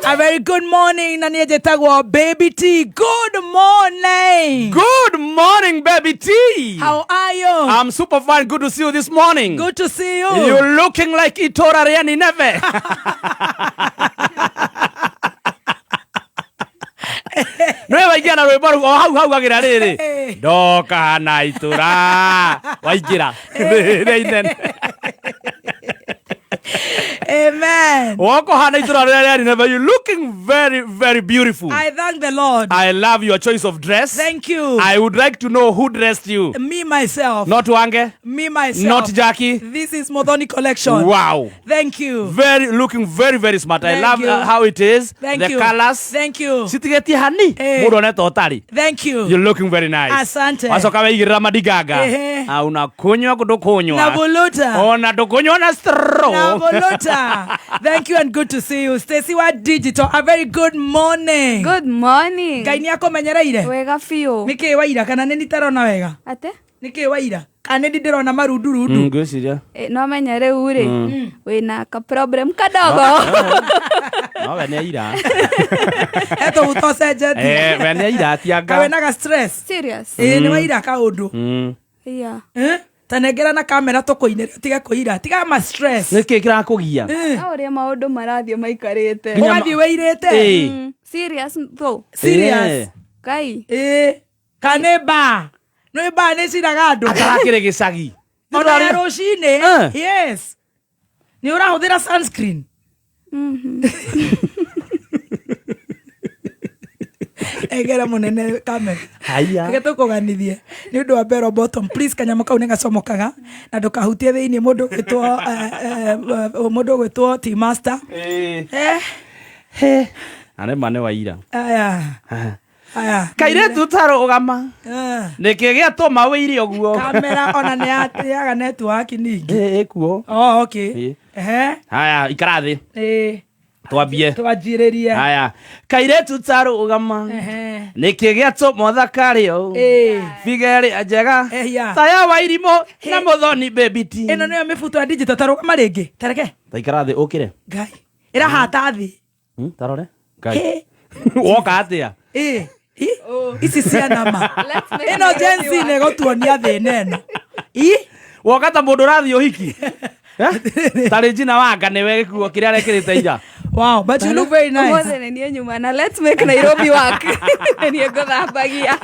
A very good morning na niĩ njĩtagwo Baby T. Good morning. Good morning, Baby T. How are you? I'm super fine. Good to see you this morning. Good to see you. You're looking like Itora Ria Nineve. Nĩwe waingĩra na rwĩmbo rũu o hau hau agĩra rĩrĩ ndoka na itũra waingĩra rĩrĩa inene. Amen. Woka ũhana itũra rĩrĩa rĩa Nineve. You looking very very beautiful. I thank the Lord. I love your choice of dress. Thank you. I would like to know who dressed you. Me myself. Not Wange. Me myself. Not Jackie. This is Modoni collection. Wow. Thank you. Very looking very very smart. I Thank love you. how it is. Thank the you. colors. Thank you. Citigetie hani. Eh. Mundu onete utari. Thank you. You're looking very nice. Asante. Wacoka weigirira madigaga. Ehe. Ah, unakunywa kudukunywa. Na buluta. Ona ndukunywa na straw. Na buluta. Thank you and good to see you. Stacy wa Digital. A very good morning. Good morning. Ngai nĩ akũmenyereire. Wega biũ. Nĩkĩ waira kana nĩ nitarona wega? Ate? Nĩkĩ waira? Kana nĩ ndĩrona marundurundu? Ngwĩciria. No menye rĩu rĩ wĩna ka problem kadogo. No we nĩ aira. Etũguta ũcenjetie. Eh, we nĩ aira atianga. Kawĩnaga stress. Serious? Ĩĩ nĩ waira kaũndũ. Yeah. Eh? Ta nengera na kamera tũkũinĩre ũtige kũira. Tiga ma stress. Nĩkĩ kĩrakũgia? Eh. No ũrĩa maũndũ marathiĩ maikarĩte. Nginya Ũgathiĩ wĩirĩte. Eh. Serious though. Serious. Eh. Ngai. Ĩĩ. Kana nĩ mbaa. Nĩ mbaa nĩ ciraga andũ. Atarakĩrĩ gĩcagi. Ona ya rũcinĩ. Eh. Yes. Nĩ ũrahũthĩra sunscreen. Egera mũnene kamera. Haya. Reke tũkũganithie nĩ ũndũ wa bell bottom please kanyamũ kau nĩ gacomokaga na ndũkahutie thĩinĩ mũndũ ũgwĩtwo mũndũ ũgwĩtwo tea master. Eh. Eh, He. Na nĩ ma nĩ waira. aya aya Kairĩtu tarũgama. Eh, Nĩkĩ gĩatũma wĩire ũguo? kamera ona nĩ yaga network ningĩ. Ĩ ĩkuo. Oh, okay. Ĩ. Ehe. Haya, ikara thĩ. Ĩ. Twambie. Twanjĩrĩrie. Haya. Kairĩtu tarũgama. Ehe. Nĩkĩ gĩatũma ũthakare ũũ? Ĩ. Biga ĩrĩa njega. Ehia. Ta ya wairimũ na mũthoni baby T. Ĩno nĩyo mĩbuto ya digital tarũgama rĩngĩ. Tareke. Ta ikara thĩ ũkĩre. Ngai. Ĩrahata thĩ. Tarore. Ngai. Hĩ. Woka atĩa? Ĩ. Ĩ. Ici cia nama. Let's make Ĩno Nairobi Gen Z work. nĩ ĩgũtuonia thĩna ĩno. Ĩ. Woka ta mũndũ ũrathiĩ ũhiki. Eh? Ta Regina Wanga nĩwe gĩkuo kĩrĩa arekĩrĩte ira. Wow, but you look very nice. Ũmũthĩ nĩ niĩ nyuma na let's make Nairobi work. Nĩ niĩ ngũthambagia.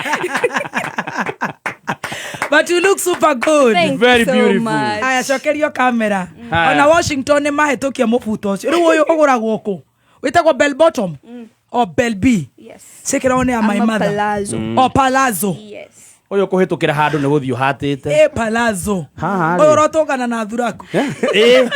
But you look super good. Thank Very you so beautiful. much. Aya cokerio kamera. Haya. Ona Washington nĩ mahĩtũkia mũbuto ũcio. Rĩu ũyũ ũgũragwo kũ? Wĩtagwo bell bottom or bell B? Yes. Ciĩkĩragwo nĩ ya my I'm a mother. palazzo. O palazzo. Yes. Ũyũ kũhĩtũkĩra handũ nĩ gũthiĩ ũhatĩte. Ĩ palazzo. Haha rĩ. Ũyũ ũrotũngana na thuraku. Ĩ.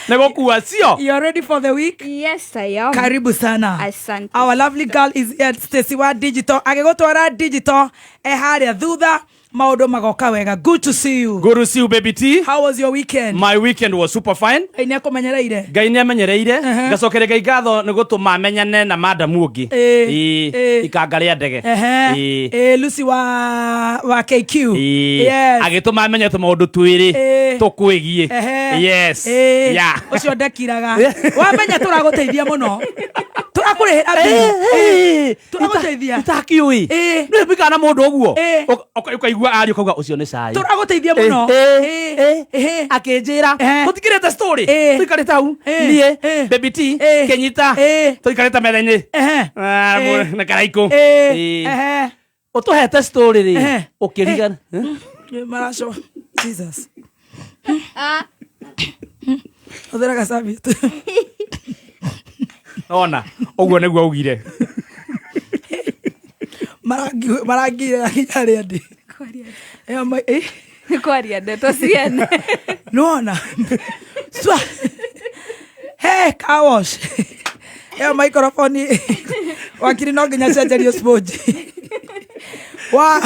Nĩ gũkua cio. You are ready for the week? Yes, I am. Karibu sana. Asante. Our lovely girl is here, Stacy wa digital. Agĩgũtwara digital e harĩa thutha maũndũ magoka wega. Good to see you. Good to see you baby T. How was your weekend? My weekend was super fine. Ngai nĩ akũmenyereire. Ngai nĩ amenyereire ngacokeria Ngai ngatho nĩ gũtũma menyane na madamu ũngĩ. Ĩ, Ĩ, ĩ. ikanga rĩa ndege. Ehe. Ĩ. Ĩ, Lucy wa KQ. Ĩ. Yes. Agĩtũma menye tũmaũndũ twĩrĩ Ĩ. tũkwĩgiĩ. Ehe. Yes. Ĩ. Yeah. Ũcio ndekiraga. Wamenya tũragũteithia mũno. Tũrakũrĩhĩra bill. Ĩ, Tũragũteithia. itakiũĩ Ĩ. nĩ mbikana na mũndũ ũguo Ĩ. Ũkaigua ario ũkauga ũcio nĩ cai. Tũragũteithia mũno. Ĩ, Ĩ. ĩ, Ĩ. akĩnjĩra Ehe. tũtikĩrĩte story Ĩ. tũikarĩte hau Ĩ. niĩ Ĩ. baby T Ĩ. Kĩnyita Ĩ. tũikarĩte metha-inĩ Ehe. Ah, Ĩ. na karaikũ Ĩ. Ĩ. Ehe. Ũtũhete story rĩ Ehe. ũkĩrigana Maraco. Jesus. Hũthĩra gacabi. Ona ũguo nĩguo augire. Marangirĩra nginya harĩa ndĩ. Ĩyo ĩ. Nĩ kwaria ndeto ciene. Nĩwona? Swa. Hey, car wash. Ĩyo microphone wakiri no nginya cenjerio sponge. Wa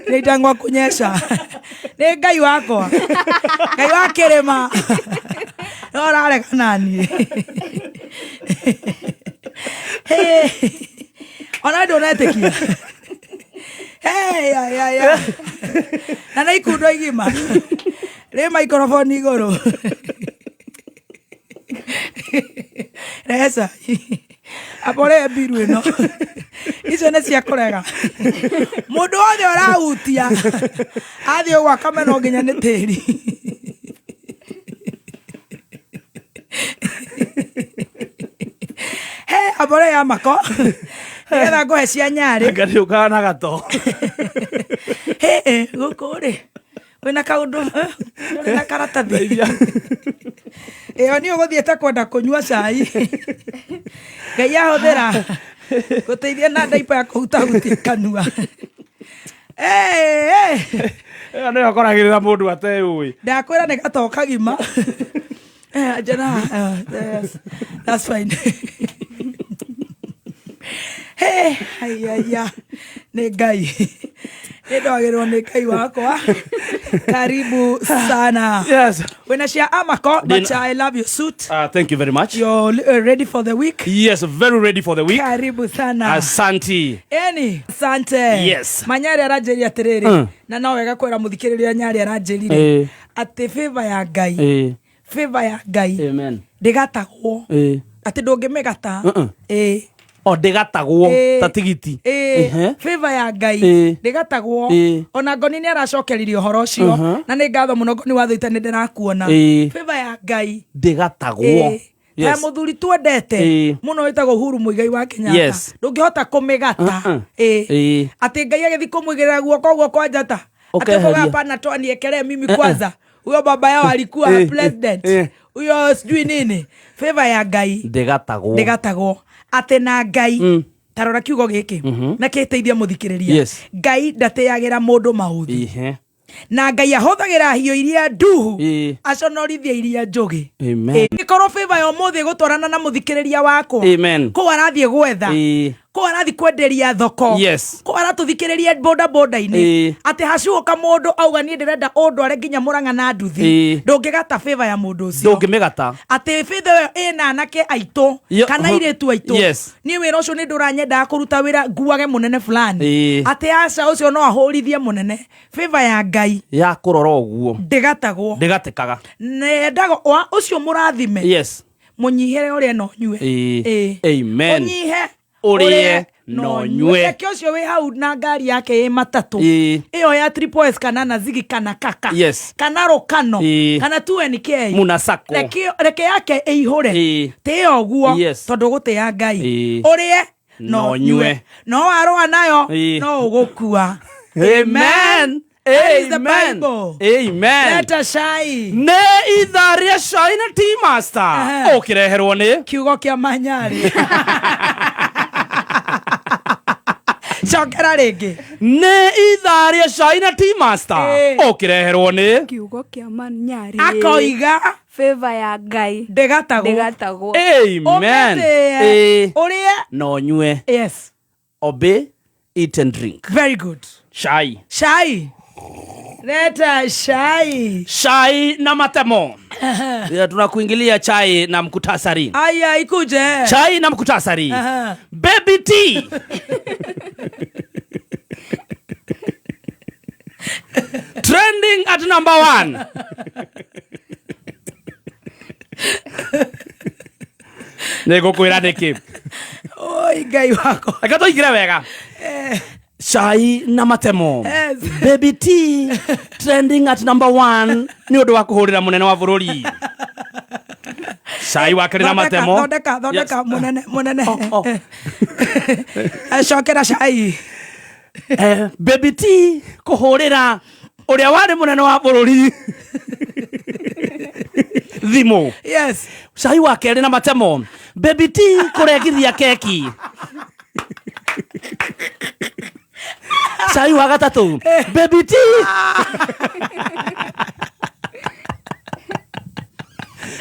nĩ itangwa kunyesha. Nĩ Ngai wakwa. Ngai wa kĩrĩma. No ũrarega naniĩ. Hey. Ona ndũnetĩkia. Hey, ya, ya, ya. Na nĩ ikundo igima. Rĩ microphone igũrũ. Rehe cai. Amba ũrehe mbiru ĩno. Icio nĩ cia kũrega. Mũndũ wothe ũrahutia athiĩ ũguo akamenwo nginya nĩ tĩri. He, amba ũrehe amako nĩgetha ngũhe cia nyarĩ. Anga nĩ ũkaga na gato. Hĩ, gũkũ rĩ wĩna kaũndũ eh, ndũrĩ na karatathi. Ndeithia. Ĩyo niĩ ũgũthiĩte kwenda kũnyua cai. Ngai ahũthĩra gũteithia na ndaipa ya kũhutahutia kanua. Eh, eh. Ĩyo nĩyo ĩkoragĩrĩra mũndũ ateyũĩ. Ndakwĩra nĩ gatoo kagima. Eh, jana, yes, that's fine. Hey, aiya, nĩ Ngai. Nĩ ndwagĩrĩrwo nĩ Ngai wakwa. Karibu sana. Yes. Wĩna cia Amako, but I love your suit. Thank you very much. You're ready for the week? Yes, very ready for the week. Karibu sana. Asanti. Eni, asante. Yes. Manyarĩ aranjĩria atĩrĩrĩ, na no wega kwĩra mũthikĩrĩria Nyarĩ aranjĩrire atĩ favor ya Ngai, favor ya Ngai Amen. ndĩgatagwo, atĩ ndũngĩmĩgata. Ĩĩ. O ndĩgatagwo Ĩĩ. ta tigiti. Ĩĩ, favor ya Ngai ndĩgatagwo. Ona Ngoni nĩ aracokeririe ũhoro ũcio, na nĩ ngatho mũno Ngoni wa Thũita, nĩ ndĩrakuona. Favor ya Ngai Ndĩgatagwo. Ĩĩ. Ta mũthuri twendete mũno wĩtagwo Uhuru Muigai wa Kenyatta, ndũngĩhota kũmĩgata. Ĩĩ. Atĩ Ngai agĩthiĩ kũmũigĩrĩra guoko guo kwa njata atĩ Ũkeheria. kuga hapana, toa niekelee mimi kwanza, huyo baba yao alikuwa president, huyo sijui nini. Favor ya Ngai Ndĩgatagwo. ndĩgatagwo, atĩ na Ngai tarora kiugo gĩkĩ na kĩteithia mũthikĩrĩria. Ngai ndatĩagĩra mũndũ maũthi, na Ngai ahũthagĩra hiũ iria nduhu aconorithia iria njũgĩ. Amen. Ĩkorwo favor ya ũmũthĩ ĩgũtwarana na mũthikĩrĩria wakwa Amen. kũu arathiĩ gwetha, kũu arathiĩ kwenderia thoko, kũu aratũthikĩrĩria boda boda-inĩ, atĩ hacuũka mũndũ auga niĩ ndĩrenda ũndware nginya Mũrang'a na nduthi, ndũngĩgata favor ya mũndũ ũcio. Ndũngĩmĩgata. Atĩ favor ĩyo ĩna anake aitũ kana airĩtu aitũ, niĩ wĩra ũcio nĩ ndũranyendaga kũruta wĩra nguage mũnene fulani, atĩ aca ũcio no ahũrithie mũnene. Favor ya Ngai Ya kũrora ũguo. ndĩgatagwo. Ndĩgatĩkaga. Nendaga wa ũcio mũrathime, mũnyihĩre ũrĩe na ũnyue. Amen. Ũnyihe Ũrĩe na ũnyue. Reke ũcio wĩ hau na ngari yake ĩ matatũ, ĩyo ya Triple S kana Nazigi kana kaka, kana rũkano, kana 2NK, Munasako. Reke yake ĩihũre, tĩĩa ũguo, tondũ gũtĩĩa Ngai, ũrĩe na Na ũnyue, ũnyue. no warũa nayo no ũgũkua. Amen. That is the Amen. Bible. Amen. Leta cai. Nĩ ithaa rĩa cai na Tea Master. Ũkĩreherwo nĩ kiugo kĩa Manyarĩ. Cokera rĩngĩ. Nĩ ithaa rĩa cai na Tea Master. Ũkĩreherwo nĩ Kiugo kĩa Manyarĩ. Akoiga Favor ya Ngai ndĩgatagwo. Ndĩgatagwo. Amen. Ũmĩtĩe, ũrĩe na ũnyue. Obey, eat and drink. Very good. Cai. Cai, leta cai. Chai na matemo. Tunakuingilia chai na mkutasari. Aya, ikuje. Chai na mkutasari. Baby T. Trending at number 1. Nĩngũkwĩra nĩkĩ. Oi, Ngai wakwa. Reke tũingĩre wega. Cai na matemo. Baby T trending at number 1 nĩ ũndũ wa kũhũrĩra mũnene wa bũrũri. Cai wa kerĩ na matemo. Thondeka, thondeka, mũnene, mũnene. Cokera cai. Baby T kũhũrĩra ũrĩa warĩ mũnene wa bũrũri thimũ. Cai wa kerĩ na matemo. Baby T kũrengithia keki. Cai wa gatatũ. Baby T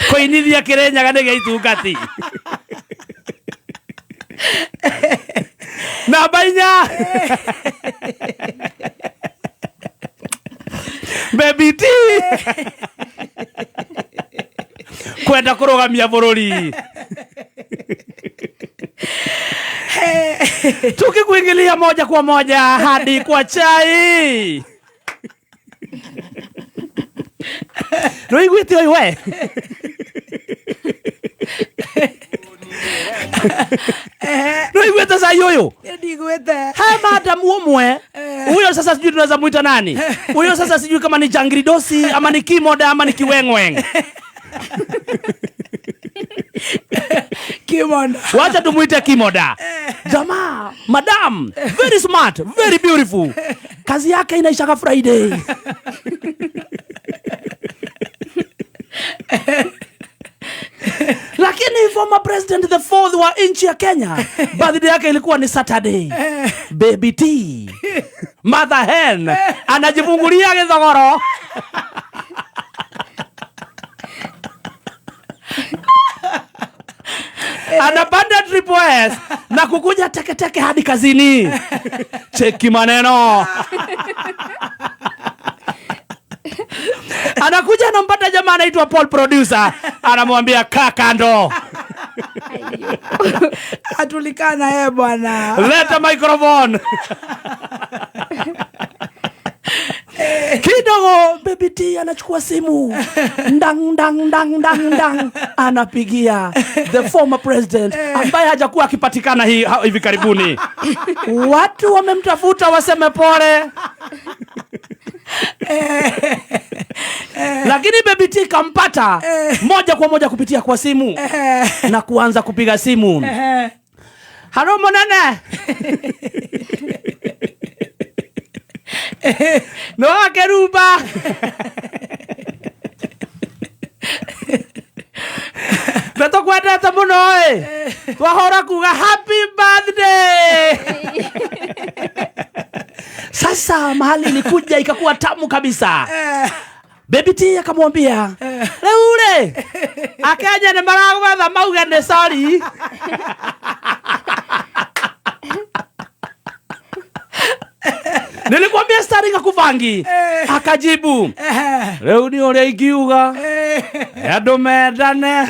kũinithia Kĩrĩnyaga nĩ gĩa itungati. Namba 4. Baby T kwenda kũrũgamia bũrũri. Tukikuingilia moja kwa moja hadi kwa chai. Nĩũiguĩte ũyũ we? No iguĩte cai ũyũ? Ndigwĩte. He madamu ũmwe huyo, sasa sijui tunaweza muita nani huyo, sasa sijui kama ni jangridosi ama ni kimoda ama ni kiwengweng. Kimoda. Wacha tumuite kimoda. Jamaa, madam, very smart, very beautiful. Kazi yake inaishaka Friday. Lakini former president the fourth wa nchi ya Kenya, birthday yake ilikuwa ni Saturday. Baby T, mother hen, anajifungulia githogoro. Anapanda Triple S na kukuja teketeke hadi kazini. Cheki maneno. Anakuja anampata jamaa anaitwa Paul producer, anamwambia kaa kando. Atulikana yeye bwana. Leta microphone. Kidogo Baby T anachukua simu. Ndang ndang ndang ndang ndang, anapigia the former president ambaye hajakuwa akipatikana hivi karibuni. Watu wamemtafuta waseme pole. Lakini Baby T kampata moja kwa moja kupitia kwa simu na kuanza kupiga simu. Halo monene. No akeruba. Na tũkwendete mũno ĩ. Twahora kuga happy birthday. Sasa mahali ilikuja ikakuwa tamu kabisa. Baby T akamwambia, rĩu rĩ, Akenya nĩ maragwetha mauge nĩ sorry. Nilikwambia starring akuvangi. Akajibu, rĩu nĩ ũrĩa ingiuga, andũ mendane.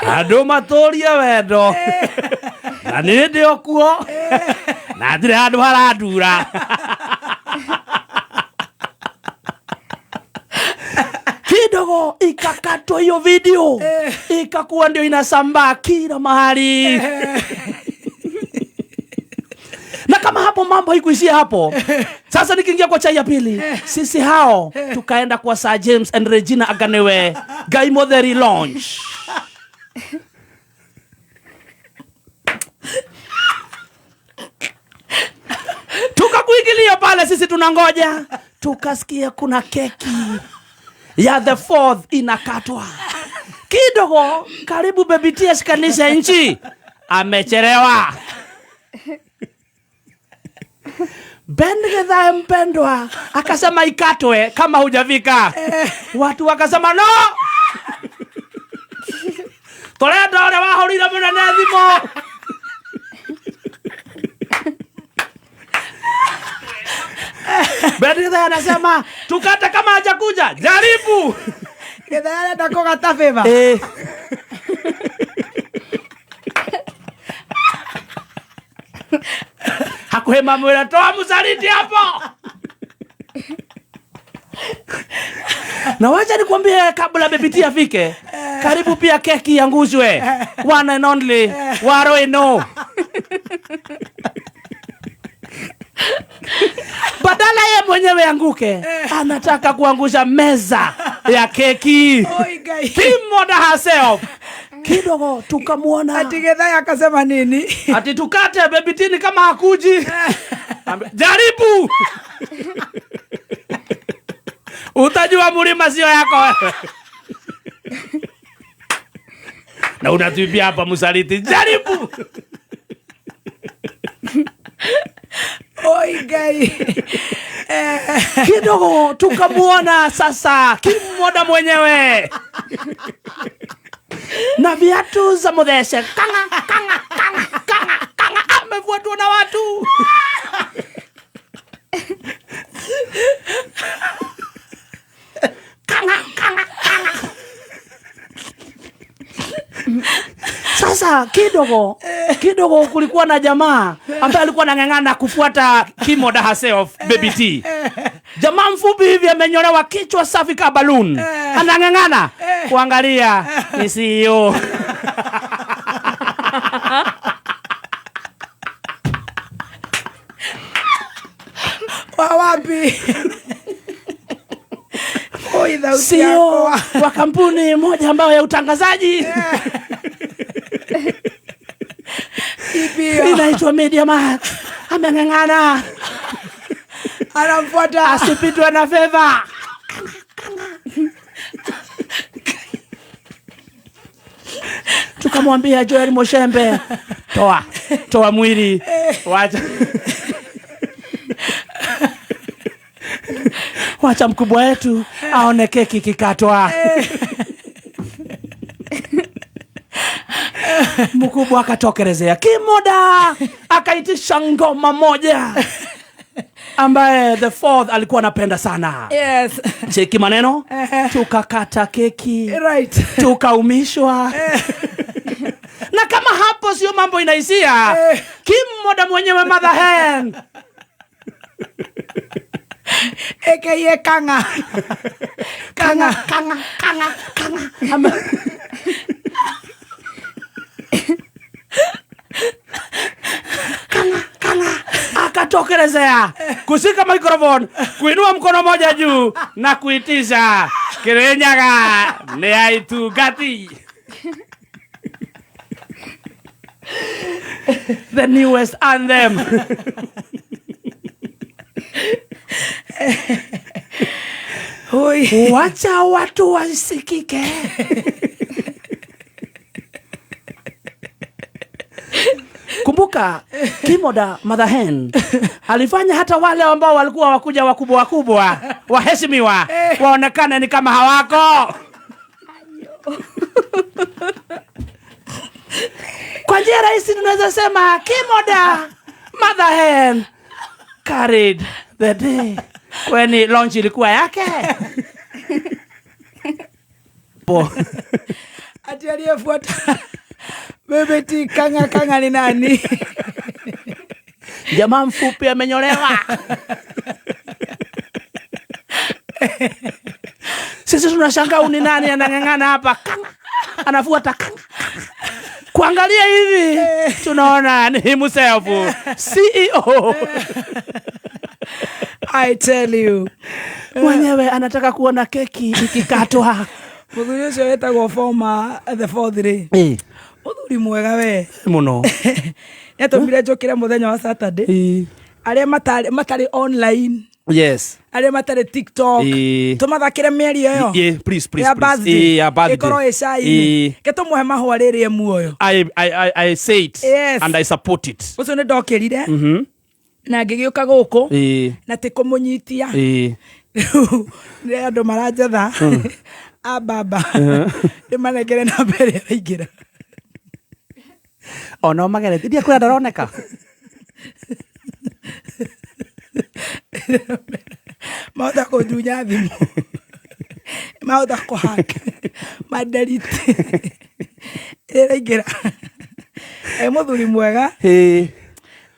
Andũ matũrie wendo. Na niĩ ndĩ o kuo. Na ndirĩ handũ harandura. Kidogo ikakatwa hiyo video, ikakuwa ndio inasambaa kila mahali. Na kama hapo mambo haikuishia hapo. Sasa nikiingia kwa chai ya pili, sisi hao tukaenda kwa Sir James and Regina Aganewe Ngai Mutheri launch. Tukakuingilia pale, sisi tunangoja, tukasikia kuna keki ya the fourth inakatwa. Kidogo karibu Baby T ashikanishe nchi, amechelewa. Ben Githae mpendwa akasema ikatwe kama hujafika. Watu wakasema no. Turenda uria wahurire munene thimo. Ben Githae anasema tukate kama hajakuja, jaribu. Githae arenda kugata favor. Hakuhe mamwira toa msaliti hapo. Na wacha nikwambie kabla Baby T afike, karibu pia keki iangushwe. One and only Waroeno. Badala ye mwenyewe anguke, anataka kuangusha meza ya keki. Oi, Ngai. Kimoda herself. Kidogo tukamuona. Ati Githae akasema nini? Ati tukate Baby T ni kama hakuji. Jaribu. Utajua mlima sio yako wewe. Na unatupia hapa msaliti. Jaribu. Oi, Ngai. Kidogo tukamuona sasa Kimoda mwenyewe. Na viatu za Muthece. Kanga, kanga, kanga, kanga, kanga. Amefuatwa na watu. Kanga, kanga, kanga. Sasa kidogo kulikuwa na jamaa ambaye alikuwa anang'ang'ana kufuata Kimoda herself, Baby T. Jamaa mfupi hivi amenyolewa kichwa safi kama balloon. Anang'ang'ana. Kuangalia ni CEO. Wa wapi? Oi, thauti CEO yakwa. Wa kampuni moja ambayo ya utangazaji Ipi hiyo? Inaitwa Media Max. Ameng'ang'ana Anamfuata. Asipitwe na feva. Tukamwambia Joel Moshembe, toa toa mwili, wacha wacha mkubwa wetu aone keki kikatwa. Mkubwa akatokelezea kimoda, akaitisha ngoma moja ambaye the fourth alikuwa anapenda sana. Cheki maneno, tukakata keki, tukaumishwa. Na kama hapo sio mambo inaishia, Kimoda mwenyewe mother hen AKA Kanga. Kanga kanga kanga kanga kanga kanga akatokelezea kushika microphone, kuinua mkono moja juu na kuitisha Kirinyaga ni aitungati. The newest anthem. Oi. Wacha watu wasikike. Kumbuka Kimoda Mother Hen alifanya hata wale ambao walikuwa wakuja wakubwa wakubwa waheshimiwa waonekane ni kama hawako. Kwa njia rahisi tunaweza sema Kimoda Mother Hen carried the day. Kwani launch ilikuwa yake? Po. Ati aliyefuata Bebe T Kanga Kanga ni nani? Jamaa mfupi amenyolewa. Sisi tunashangaa ni nani anang'ang'ana hapa. Kanga. Anafuata kanga. Kuangalia hivi tunaona ni himself CEO. I tell you. Mwenyewe anataka kuona keki ikikatwa. Muthuri ucio wetagwo Former the fourth rĩ. Muthuri mwega we. Muno. Nĩatũmire njũkĩre mũthenya wa Saturday. Arĩa matarĩ online. Arĩa matarĩ TikTok. Tũmathakĩre mĩario ĩyo. Yeah, please, please, Ya please. birthday. Ya birthday. Ĩkorwo ĩ cai-inĩ. Ke tũmũhe mahũa rĩrĩ e muoyo. I say it. And I support it. Ũcio nĩ ndokĩrire. Na ngĩgĩũka gũkũ. Na ti kũmũnyitia. Rĩu nĩ andũ maranjetha. A baba. Ndĩmanengere namba ĩrĩa ĩraingĩra. Ona magerete. Ndia kwĩra ndaroneka. Mahota kũnjunya thimũ. Mahota kũhack. Manderite. Ĩrĩa ĩraingĩra. Mũthuri mwega.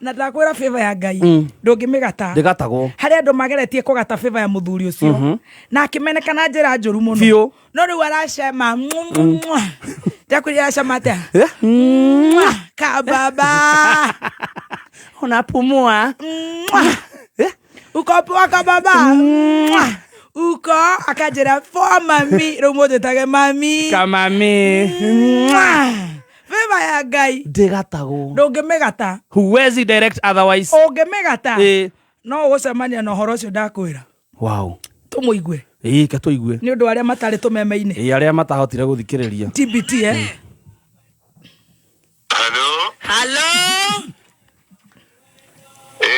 Na ndakwĩra favor ya Ngai. Ndũngĩmĩgata. Ndĩgatagwo. Harĩ andũ mageretie kũgata favor ya mũthuri ũcio. Na akĩmeneka na njĩra njũru mũno. Biũ. No rĩu aracema. Ndakwĩrire aracema atĩa? Kababa. Unapumua. Uko poa kababa? Uko akanjĩra poa mami. Rĩu mũnjĩtage mami. Kamami. Favor ya Ngai. Ndĩgatagwo. Ndũngĩmĩgata. Huwezi direct otherwise. Ũngĩmĩgata. No ũgũcemania na ũhoro ũcio ndakwĩra. Wow. Tũmũigue. Ke tũigue. Nĩ ũndũ wa arĩa matarĩ tũmeme-inĩ. Arĩa matahotire gũthikĩrĩria. TBT, eh? Hello? Hello?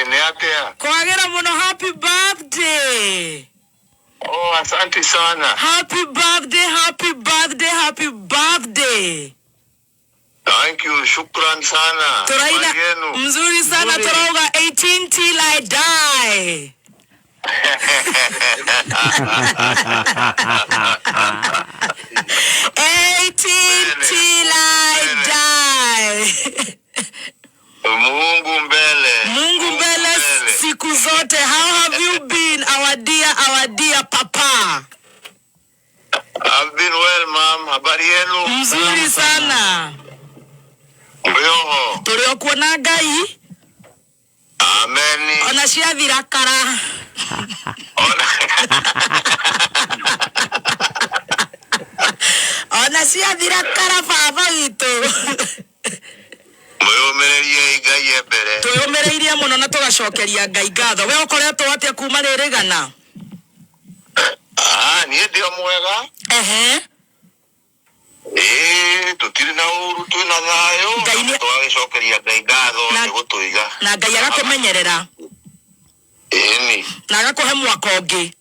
Ni atĩa? Kwagĩra mũno, happy birthday. Oh, asante sana. Happy birthday, happy birthday, happy birthday. Thank you, shukran sana. Turaina Habari yenu? mzuri sana, Mzuri. turauga 18 till I die. 18 till I die. Mungu mbele. Mungu mbele siku zote. How have you been, our dear, our dear papa? I've been well, ma'am. Welcome, habari yenu? Mzuri sana. Mrioho. Tũrĩ o kuo na Ngai. Ameni. Ona ciathira kara. Ona Ona ciathira kara baba witũ. Mwĩyũmĩrĩrie Ngai e mbere. Twĩyũmĩrĩirie mũno na tũgacokeria Ngai ngatho. We ũkoretwo atĩa kuma rĩrĩ gana? Ah, niĩ ndĩ o mwega. Ehe. Ĩĩ, tũtirĩ na ũru twĩna thayũ. Ngai nĩ- Tũgagĩcokeria Ngai ngatho Na- nĩ gũtũiga. Na Ngai agakũmenyerera Ĩni. na agakũhe mwaka ũngĩ.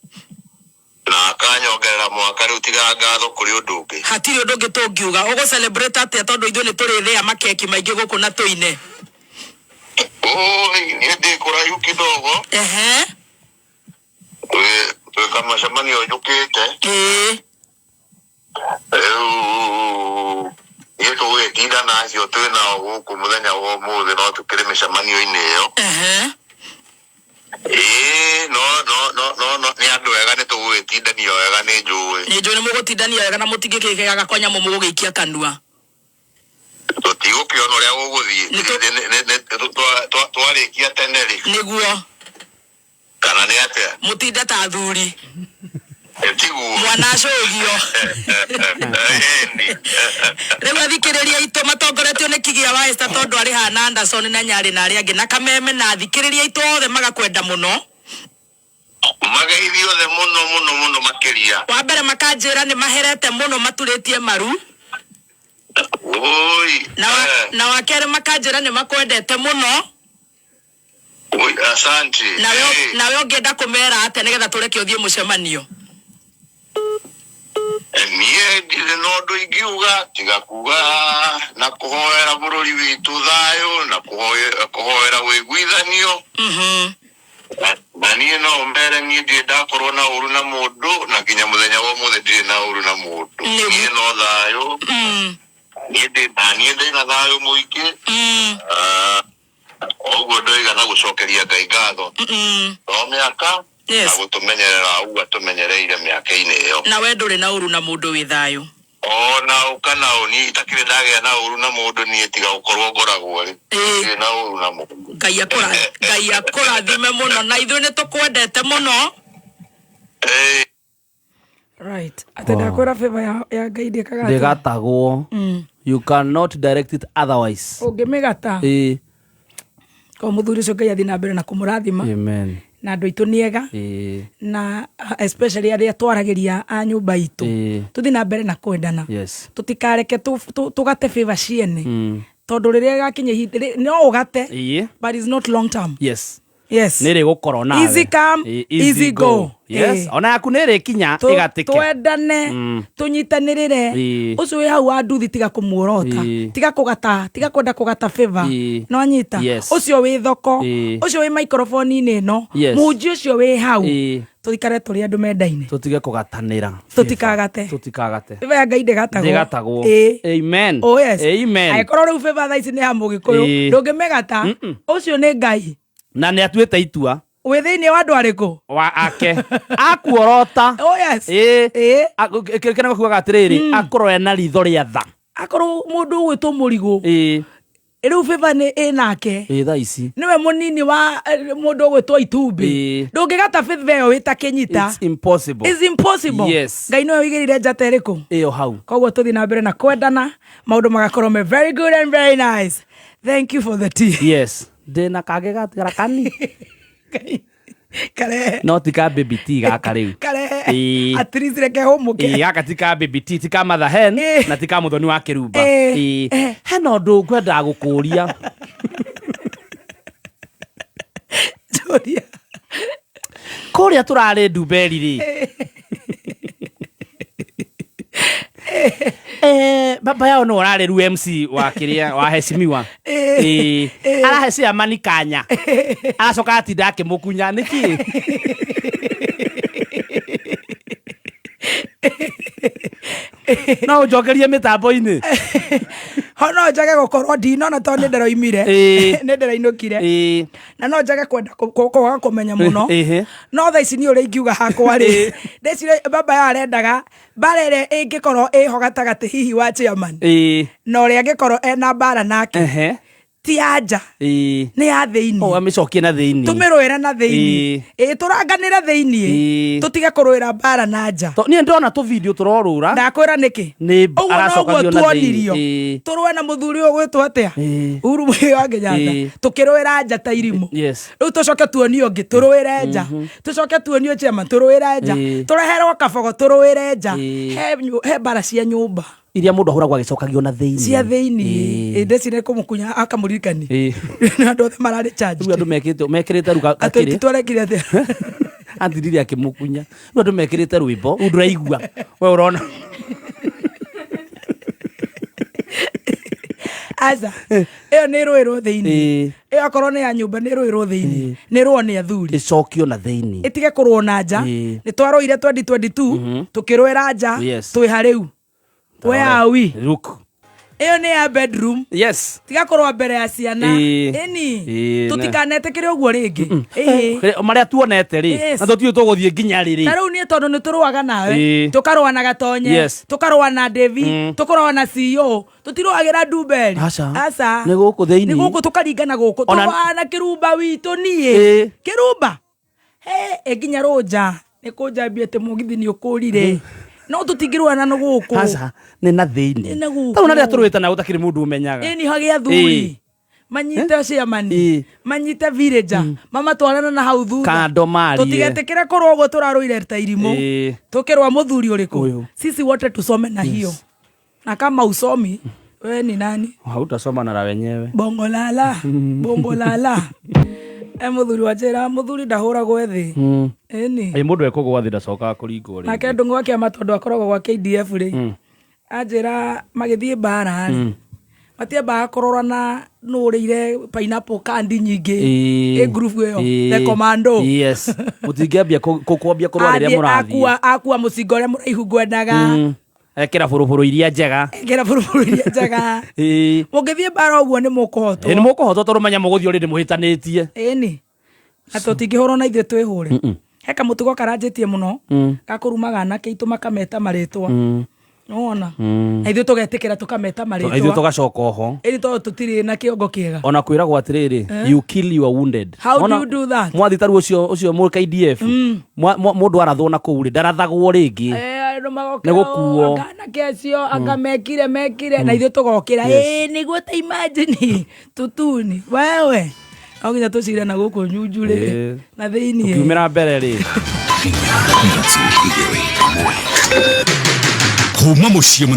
Na akanyongerera mwaka rĩu tiga ngatho kũrĩ ũndũ ũngĩ. Hatirĩ ũndũ ũngĩ tũngiuga. Ũgũ celebrate atĩa tondũ ithuĩ nĩ tũrĩthĩa makeki maingĩ gũkũ na tũine. Oi, niĩ ndĩ kũraihu kidogo. Ehe. Twĩ twĩ kamacemanio njũkĩte. Ĩĩ. Rĩu niĩ tũgũgĩtinda na acio twĩ nao gũkũ mũthenya wa ũmũthĩ no tũkĩrĩ mĩcemanio-inĩ ĩyo. Ehe. Ĩĩ, no no no no no nĩ andũ ega nĩ tũgũgĩtindania wega nĩ njũĩ. Nĩ njũĩ nĩ mũgũtindania wega na mũtingĩkĩgega kwa nyamũ mũgũgĩikia kanua. Tũtigũkĩona ũrĩa gũgũthiĩ. Nĩ tũ- Nĩ- nĩ- nĩ- twarĩkia tene rĩ Nĩguo kana nĩ atĩa? mũtinde ta athuri. Tiguo. Mwana acũgio. Ĩni. Rĩu athikĩrĩria aitũ matongoretio nĩ Kigĩa wa Esther tondũ arĩ haha na Anderson na Nyarĩ na arĩa angĩ na Kameme na athikĩrĩria aitũ othe magakwenda mũno. Mageithio othe mũno mũno mũno makĩria. Wa mbere makanjĩra nĩ maherete mũno maturĩtie maru. Oi. Na wa, na wa kerĩ makanjĩra nĩ makwendete mũno. Oi, asante. Nawe Eh. nawe ũngĩenda kũmera atĩa nĩgetha tũreke ũthiĩ mũcemanio. Niĩ ndirĩ na ũndũ ingiuga tiga kuga na kũhoera bũrũri witũ thayũ na kũhoera ũiguithanio. Mhm. Na niĩ no mere niĩ ndirĩ ndakorwo na ũru na mũndũ na nginya mũthenya wa ũmũthĩ ndirĩ na ũru na mũndũ. Nĩguo. Niĩ no thayũ. Niĩ ndĩ na niĩ ndĩ na thayũ mũingĩ. Ah, ũguo ndoiga na gũcokeria Ngai ngatho. No mĩaka Yes. na gũtũmenyerera ũguo atũmenyereire mĩaka-inĩ ĩyo. Na we ndũrĩ na ũru na mũndũ wĩ thayũ. Ona ũka na ũ niĩ itakĩrĩ ndagĩa na ũru na mũndũ niĩ tiga gũkorwo ngoragwo rĩ. Ĩĩ. Ndirĩ na ũru na mũndũ. Ngai akũra Ngai akũrathime mũno na ithuĩ nĩ tũkwendete mũno. Ĩĩ. Right. Atĩ ndakwĩra favor ya Ngai ndĩkaga atĩa? Ndĩgatagwo. You cannot direct it otherwise. Ũngĩmĩgata. Ĩĩ. Ko mũthuri ũcio Ngai athiĩ na mbere na kũmũrathima. Amen. Na andũ aitũ nĩ ega. Ĩĩ. Na especially arĩa twaragĩria a nyũmba itũ. Ĩĩ. Tũthiĩ na mbere na kwendana. Yes. Tũtikareke tũgate favor ciene. Tondũ rĩrĩa ĩgakinya ihinda no ũgate. Ĩĩ. But it's not long term. Yes. Yes. Nĩ rĩgũkorwo nawe. Easy come, Ĩĩ, easy go. Yes. Ĩĩ. Ona yaku nĩ ĩrĩkinya ĩgatĩke. Twendane tũnyitanĩrĩre. Ĩĩ. Ũcio wĩ hau wa nduthi tiga kũmuorota. Ĩĩ. Tiga kũgata, tiga kwenda kũgata favor. Ĩĩ. No anyita. Yes. Ũcio wĩ thoko. Ĩĩ. Ũcio wĩ microphone-inĩ ĩno. Yes. Mũhunjia ũcio wĩ hau. Ĩĩ. Tũikare tũrĩ andũ mendaine. Tũtige kũgatanĩra. Tũtikagate. Tũtikagate. Favor ya Ngai ndĩgatagwo. Ndĩgatagwo. Ĩĩ. Amen. Oh yes. Amen. Angĩkorwo rĩu favor thaa ici nĩ ya mũgĩkũyũ, Ĩĩ. ndũngĩmĩgata. Ũcio nĩ Ngai. Na nĩ atuĩte itua. Wĩ thĩinĩ wa andũ arĩkũ? Wa ake. Akuorota. Oh yes. Ĩĩ. Ĩĩ. Kĩrĩa kugaga atĩrĩrĩ, akorwo ena ritho rĩa tha. Akorwo mũndũ ũgwĩtwo mũrigũ. Ĩĩ. Rĩu favor nĩ ĩnake. Ĩĩ thaa ici. Nĩwe mũnini wa mũndũ ũgwĩtwo itumbĩ. Ĩĩ. Ndũngĩgata favor ĩyo wĩ ta kĩnyita. It's impossible. It's impossible. Yes. Ngai nĩwe ũigĩrĩire njata ĩrĩkũ? Ĩyo hau. Koguo tũthiĩ na mbere na kwendana, maũndũ magakorwo me very good and very nice. Thank you for the tea. Yes. Ndĩna kangĩ gatigara kani. Karehe. No ti ka baby tea gaka rĩu. Karehe. Ĩĩ. At least reke hũmũke. Ĩĩ, gaka ti ka baby tea, ti ka mother hen Ĩĩ. na ti ka mũthoni wa kĩrumba. Ĩĩ. Ĩĩ. Hena ũndũ ngwendaga gũkũria. Njũria. Kũrĩa tũrarĩ Ndumberi rĩ. Baba yao nĩwe ũrarĩ rĩu MC wa kĩrĩa wa heshimiwa. Ĩĩ. Ĩĩ. Arahe ciamani kanya. Aracoka atinda akĩmũkunya nĩkĩ? No ũnjokerie mĩtambo-inĩ. Ho no njage gũkorwo ndinona tondũ nĩ ndĩroimire, nĩ ndĩrainũkire, na no njage kwenda kwaga kũmenya mũno, no thaa ici niĩ ũrĩa ingiuga hakwa rĩ, ndĩciria baba ya arendaga mbara ĩrĩa ĩngĩkorwo ĩho gatagatĩ hihi wa chairman na ũrĩa angĩkorwo ena mbara nake, ti ya nja, nĩ ya thĩinĩ. O amĩcokie na thĩinĩ. Tũmĩrũĩre na thĩinĩ, ĩĩ, tũranganĩre thĩinĩ, tũtige kũrũĩra mbara na nja. Niĩ ndona tũ video tũrorũra. Ndakwĩra nĩkĩ. Nĩ ũguo noguo aracokagio na thĩinĩ. Tuonirio tũrũe na mũthuri ũyũ gwĩtwo atĩa, Uhuru Muigai wa Kenyatta, tũkĩrũĩra nja ta irimũ. Rĩu tũcoke tuonio ũngĩ tũrũĩre nja, tũcoke tuonio chairman tũrũĩre nja, tũreherwo kabogo tũrũĩre nja. He mbara cia nyũmba iria mũndũ ahũragwo agĩcokagio na thĩinĩ. Cia thĩinĩ. Ndĩcire kũmũkunya akamũririkani na andũ othe mararĩ charged. Rĩu andũ mekĩte mekĩrĩte rĩu atĩ gakĩrĩ twarekire atĩa? Athirire akĩmũkunya. Rĩu andũ mekĩrĩte rwĩmbo rĩu ndũraigua we ũrona. Aca, ĩyo nĩ ĩrũĩrwo thĩinĩ. Ĩyo akorwo nĩ ya nyũmba nĩ ĩrũĩrwo thĩinĩ, nĩ ĩrũo nĩ athuri. Ĩcokio na thĩinĩ. Ĩtige kũrũo na nja. Nĩ twarũire 2022 tũkĩrũĩra nja. Twĩ ha rĩu? Where are we? Look. Ĩyo nĩ ya bedroom. Tiga kũrũa mbere ya ciana. Ĩni. Tũtikanetĩkĩre ũguo rĩngĩ. Marĩa tuonete rĩ, na tũtiũĩ tũgũthiĩ nginya rĩ rĩ. Ta rĩu niĩ tondũ nĩ tũrũaga nawe, tũkarũa na Gatonye, tũkarũa na Devi, tũkarũa na CEO, tũtirũagĩra Ndumberi. Aca. Aca. Nĩ gũkũ thĩinĩ. Nĩ gũkũ tũkaringana gũkũ. Tũrũaga na kĩrumba witũ niĩ. Kĩrumba. He, ĩ nginya rũnja nĩ kũnjambia atĩ mũgithi nĩ ũkũrire, no tũtingĩrũa na gũkũ. Aca, nĩ na thĩinĩ. Nĩ na gũkũ. Tarĩu na rĩrĩa tũrũĩte na gũtakĩrĩ mũndũ ũmenyaga. Ĩni hagĩa athuri manyite chairman, manyite villager, mamatwarana na hau thutha. Kando marie. Tũtigetĩkĩre kũrũa ũguo tũrarũire ta irimũ. Tũkĩrũa mũthuri ũrĩkũ? Ũyũ. Sisi wote tusome na hiyo, na kama usomi wewe ni nani? Hautasoma na la wenyewe. Bongo lala, bongo lala. E mũthuri wa njĩra, mũthuri ndahũragwo thĩ. Ĩni. Ĩ, mũndũ ekũgwa thĩ ndacokaga kũringwo rĩngĩ. Nake ndũng'ũ wa kĩama tondũ akoragwo gwa KDF rĩ, anjĩra magĩthiĩ mbara rĩ, matiambaga kũrora na nũ ũrĩire pineapple candy nyingĩ. Ĩ group ĩyo, the commando. Yes, mũtingĩambia kwambia kũrũa rĩrĩa Athiĩ mũrathiĩ. akua mũcinga ũrĩa mũraihu ngwendaga. Ekĩra bũrũbũrũ iria njega. Ekĩra bũrũbũrũ iria njega. Mũngĩthiĩ mbara ũguo nĩ mũkũhotwo. Ĩ, nĩ mũkũhotwo tondũ menya mũgũthiĩ already mũhĩtanĩtie. Ĩni, na tũtingĩhũrwo na ithuĩ twĩhũre. He kamũtugo karanjĩtie mũno gakũrumaga anake aitũ makameta marĩtwa, nĩwona, na ithuĩ tũgetĩkĩra tũkameta Ithuĩ marĩtwa. Tũgacoka oho. Ĩni tondũ tũtirĩ na kĩongo kĩega. Ona kwĩragwo atĩrĩrĩ, you kill your wounded. How do Wona, you do that? Mwathi taru ũcio mũ KDF, mũndũ arathwo na kũu rĩ, ndarathagwo rĩngĩ. Andũ magokĩra, Nĩ gũkuo. "Oh, anga anake acio anga mekire na ithuĩ tũgokĩra, ĩĩ nĩguo, ta imagine tutuni wewe no nginya tũcire na gũkũ nyunju rĩ na thĩiniĩ. Tũkiumĩra mbere rĩ. Kuma muciĩ mũnene.